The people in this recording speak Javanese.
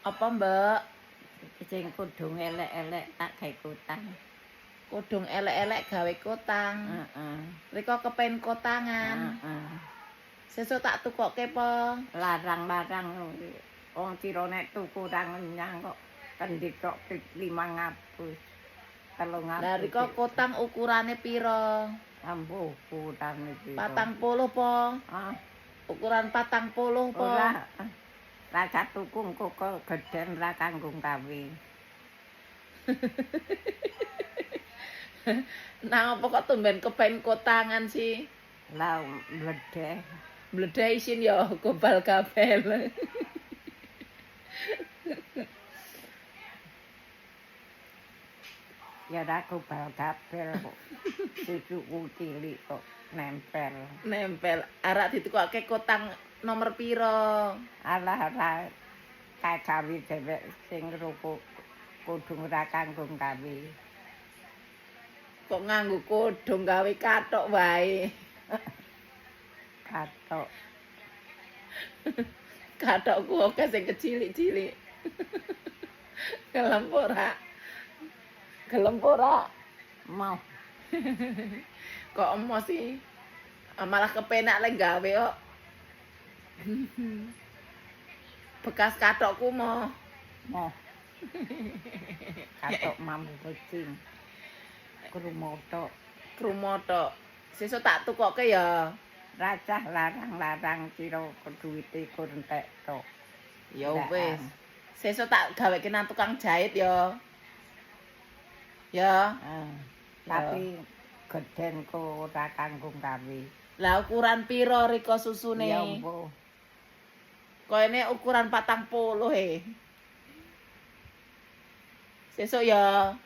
Apa, Mbak? Sing kudung elek-elek tak gawe kotang. Kudung elek-elek gawe kotang. Heeh. Rika kepen kotangan. Heeh. Sesuk tak tukokke po. Larang-larang wong sira nek tuku ra ngenyang kok kendhit kok 500. 300. Lah rika kotang ukurane pira? Ambo ukurane pira? 40 po. Ah, Ukuran 40 po. Ora. Rasa tuku engko kok gedhen ra kanggo gawe. Nang apa kok tumben kepen kotangan sih? Lah mledeh. Mledeh isin ya gobal gabel. Ya ra gobal gabel kok. Cucuku cilik kok nempel. Nempel. Arak ditukokke kotang nomor pira? Alah ora kagawe dhewek sing ruku kudung ora kanggo gawe. Kok nganggo kudung gawe kathok wae. Kathok. Kathokku akeh sing kecilik-cilik. Gelem ora? Gelem ora? Mau. Kok emo sih? Malah kepenak lek gawe kok. Bekas kathokku mo. Mo. Kathok mambu kucing. Krumoto. Krumoto. Sesuk tak tukokke ya. Racah larang-larang sira duwite kur entek tok. Ya wis. Sesuk tak gaweke nang tukang jahit ya. Ya. Tapi gedhen kok ora kanggo gawe. Lah ukuran pira rika susune? Ya mbuh. Koyone ukuran 40 e. Sesuk ya.